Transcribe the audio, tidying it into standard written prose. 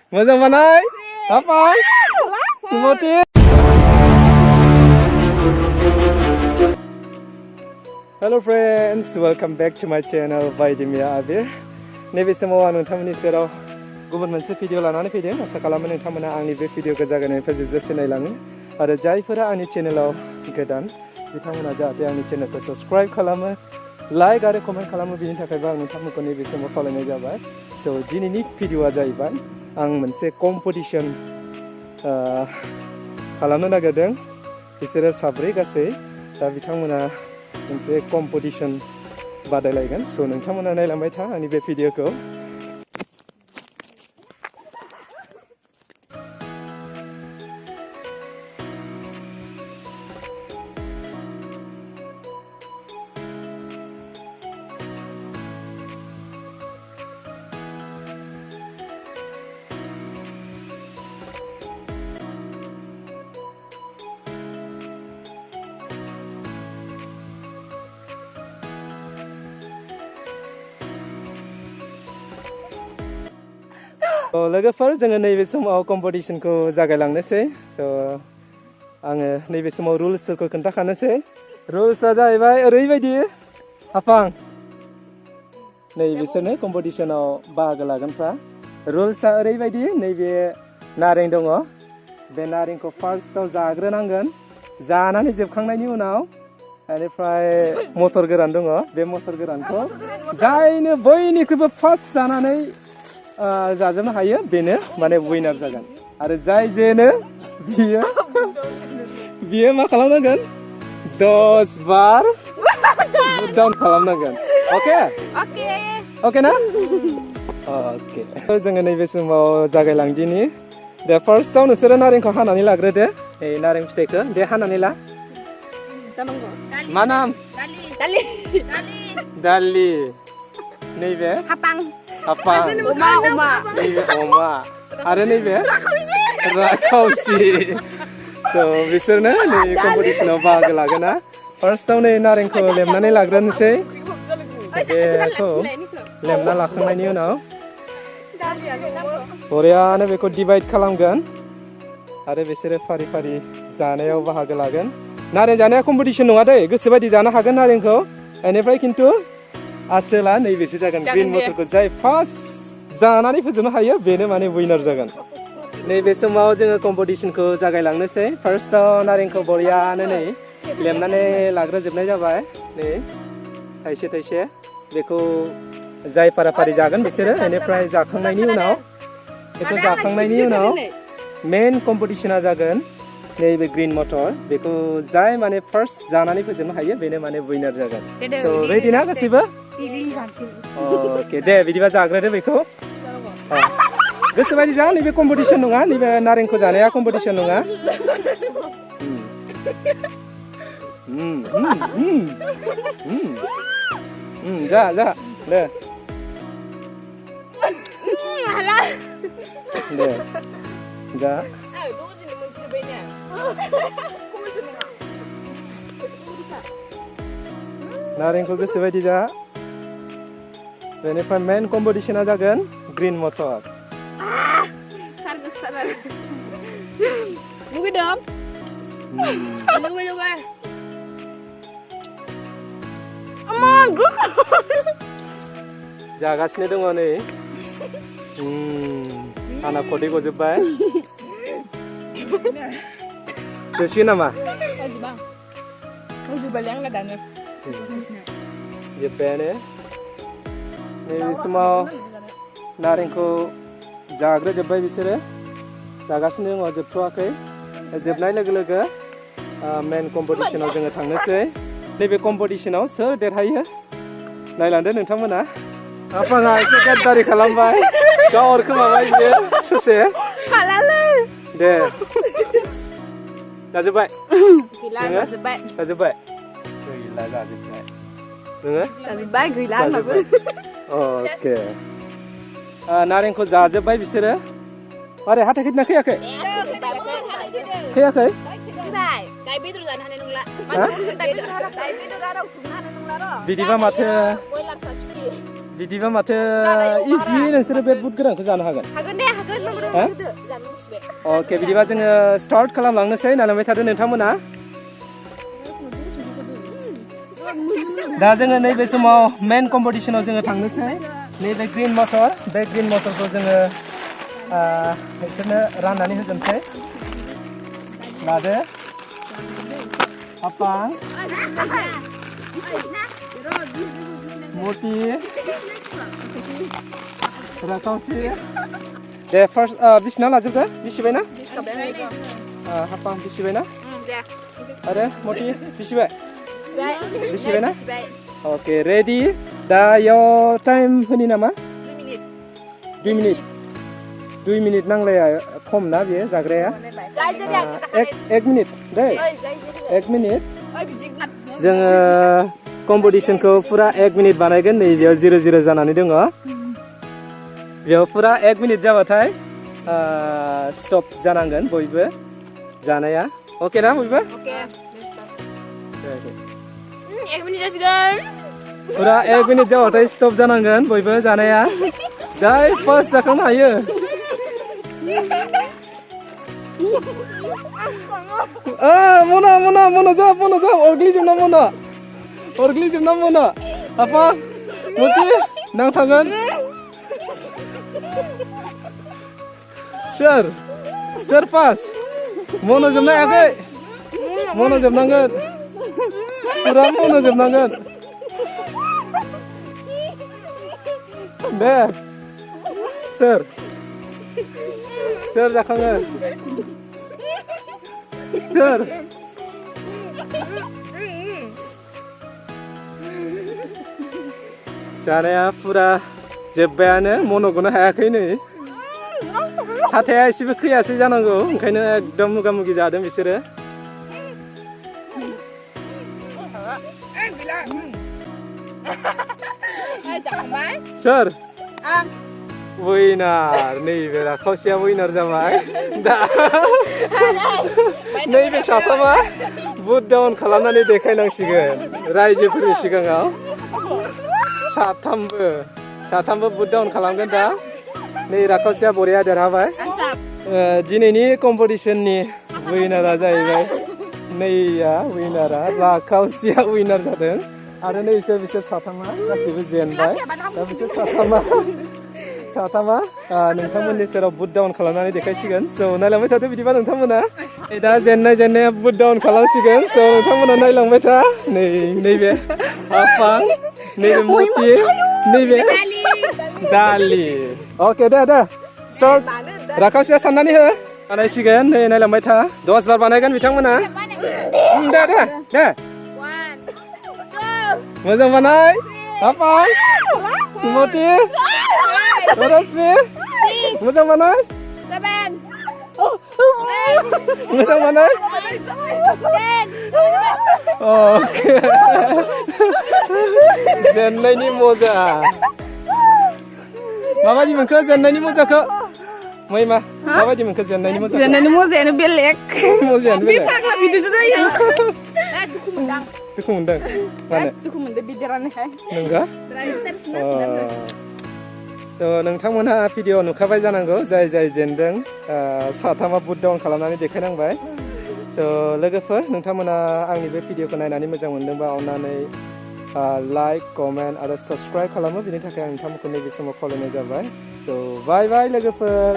Moja manai? Apa? Timoti? Hello friends, welcome back to my channel Baidi abir. Nebe समाव नोंथांमोननि सेराव गुबुन मोनसे भिडिअ लानानै फैदों। आसा खालामो नोंथांमोना आंनि बे भिडिअखौ जागायनायनिफ्राय जोबजासिम नायलाङो आरो जायफोरा आंनि चेनेलाव गोदान बिथांमोना जाहाथे आंनि चेनेलखौ साबस्क्राइब खालामो, लाइक आरो कमेन्ट खालामो, बिनि थाखायबो आं नोंथांमोनखौ नैबे समाव खावलायनाय जाबाय। सो दिनैनि भिडिअआ जाहैबाय आं मोनसे कम्पिटिशन खालामनो नागिरदों। बिसोरो साब्रै गासै दा बिथांमोना मोनसे कम्पिटिशन बादायलायगोन। सो नोंथांमोना नायलांबाय था आंनि बे भिडिअखौ। लोगोफोर जोङो नैबे समाव कम्पिटिशनखौ जागायलांनोसै। स' आङो नैबे समाव रुल्सफोरखौ खोन्थाखानोसै। रुल्सआ जाहैबाय ओरैबायदि आफां नै बिसोरनो कम्पिटिशनाव बाहागो लागोनफ्रा। रुल्सआ ओरैबायदि नैबे नारें दङ, बे नारेंखौ फार्स्टआव जाग्रोनांगोन। जानानै जोबखांनायनि उनाव बेनिफ्राय मटर गोरान दङ, बे मटर गोरानखौ जायनो बयनिख्रुइबो फार्स्ट जानानै जाजोबनो हायो बेनो माने विनार जागोन। आरो जाय जेनो बियो मा खालामनांगोन? 10 बार डाउन खालामनांगोन। अके अके ना? अके जोङो नैबे समाव जागायलांदिनि। दे फार्स्टआव नोंसोरो नारेंखौ हानानै लाग्रोदो। ए नारें फिथाइखौ दे हानानै ला। मा नाम? दालि। नैबे हापां। नैबे अमा आरो नैबे राखावसि। स' बिसोरनो नै कम्पिटिशनाव बाहागो लागोन ना। फार्स्टआव नै नारेंखौ लेमनानै लाग्रोनोसै। बेखौ लेमना लाखांनायनि उनाव बरियानो बेखौ डिभाइड खालामगोन आरो बिसोरो फारि फारि जानायाव बाहागो लागोन। नारें जानाया कम्पिटिशन नङा दै, गोसोबायदि जानो हागोन नारेंखौ। बेनिफ्राय खिन्थु आसोला नैबेसो जागोन ग्रिन मटरखौ जाय फार्स्ट जानानै फोजोबनो हायो बेनो माने विनार जागोन। नैबे समाव जोङो कम्पिटिशनखौ जागायलांनोसै। फार्स्टआव नारेंखौ बरियानो नै लेमनानै लाग्रोजोबनाय जाबाय। नै थाइसे थाइसे बेखौ जाय फाराफारि जागोन बिसोरो। बेनिफ्राय जाखांनायनि उनाव बेखौ जाखांनायनि उनाव मेन कम्पिटिशना जागोन नैबे ग्रिन मटर। बेखौ जाय माने फार्स्ट जानानै फोजोबनो हायो बेनो माने विनार जागोन। स' रेडि ना गासैबो? अके दे बिदिबा जाग्रोदो बेखौ। गोसोबायदि जा, नैबे कम्पिटिशन नङा, नैबे नारेंखौ जानाया कम्पिटिशन नङा। जा जा दे दे जा। नारेंखौ गोसोबायदि जा। बेनिफ्राय मेन कम्पिटिशना जागोन ग्रिन मटर। जागासिनो दङ नै। आंना खदै गजोब्बाय। जोबसिगोन नामा? जोब्बायानो। नैबे समाव नारेंखौ जाग्रोजोब्बाय बिसोरो, जागासिनो दङ, जोबथ'वाखै। जोबनाय लोगो लोगो मेन कम्पिटिशनाव जोङो थांनोसै। नैबे कम्पिटिशनाव सोर देरहायो नायलांदो नोंथांमोना। आफाङा एसे गाद्दारि खालामबाय, गाव अरखोमाबाय बियो ससे। दे जाजोब्बाय? जाजोब्बाय? गैला जाजोब्बाय। नोङो? जाजोब्बाय, गैला होनबाबो। अके नारेंखौ जाजोब्बाय बिसोरो। मारै हाथाय खैदोंना खैयाखै? खैयाखै? बिदिबा माथो इजि नोंसोरो बे बुट गोरानखौ जानो हागोन। हागोन दे हागोन। Oke, bidiba जोङो start खालामलांनोसै नालांबाय थादो नोंथांमोना दा जोङो नैबे समाव मेन कम्पिटिशनाव जोङो थांनोसै नैबे ग्रीन मटर बे ग्रीन मटरखौ जोङो बिसोरनो राननानै होजोबनोसै लादो apang moti rakausi deh first bisna लाजोबदो बिसिबायना apang बिसिबायना आरो मति बिसिबाय बिसिबायना ओके रेडी दा यो टाइम होनि नामा 2 मिनिट नांलाया खम ना बेयो जाग्राया 1 मिनिट दे 1 मिनिट जोङो कम्पिटिशनखौ पुरा 1 मिनिट बानायगोन नै बेयाव 0-0 जानानै दङ बेयाव पुरा 1 मिनिट जाबाथाय स्टप जानांगोन बयबो जानाया ओके ना बयबो ओके 1 मिनिट जासिगोन पुरा 1 मिनिट जाबाथाय स्टप जानांगोन बयबो जानाया जाय फार्स्ट जाखांनो हायो मना जा orglijumna mona apa muti nang tangan sir pas mono jemna agak mono jemnangan pura mono jemnangan deh sir jakangan sir जानाया पुरा जोब्बायानो मन'खौनो हायाखै नै हाथाया एसेबो खैयासै जानांगौ ओंखायनो एकदम मुगा-मुगि जादों बिसोरो सोर उइनार नैबे राखावसिया उइनार जाबाय दा नैबे साफाबा बुट डाउन खालामनानै देखायनांसिगोन रायजोफोरनि सिगाङाव साथामबो बुट डाउन खालामगोन दा नै राखावसिया बरिया देरहाबाय दिनैनि कम्पिटिशननि उइनारा जाहैबाय नैया उइनारा राखावसिया उइनार जादों आरो नै बिसोर साथामा गासैबो जेनबाय दा बिसोर साथामा नोंथांमोननि सेराव बुट डाउन खालामनानै देखायसिगोन स' नायलांबाय थादो बिदिबा नोंथांमोना दा जेननाया बुट डाउन खालामसिगोन स' नोंथांमोना नायलांबाय था नैबे आफां नैबे मति नैबे दालि ओके दे स्टार्ट राखावसिया साननानै हो बानायसिगोन नै नायलांबाय था 10 बार बानायगोन बिथांमोना दे मोजां बानाय आफां मति रश्मि मोजां बानाय 7 मोजां बानाय ओके जेननायनि मजा माबायदि मोनखो जेननायनि मजाखौ मैमा माबायदि मोनखो जेननायनि मजायानो बेलेग फाग्ला बिदिसो जायो दुखु मोनदों माने दुखु मोनदों बिदिरानोहाय नंगौ स' नोंथांमोनहा भिडिअ नुखाबाय जानांगौ जाय जेनदों साथामा बुट डाउन खालामनानै देखायनांबाय स' लोगोफोर नोंथांमोना आंनि बे भिडिअखौ नायनानै मोजां मोनदोंबा अननानै लाइक कमेन्ट आरो साबस्क्राइब खालामो बिनि थाखाय आं नोंथांमोनखौ नैबे समाव खावलायनाय जाबाय स' बाय लोगोफोर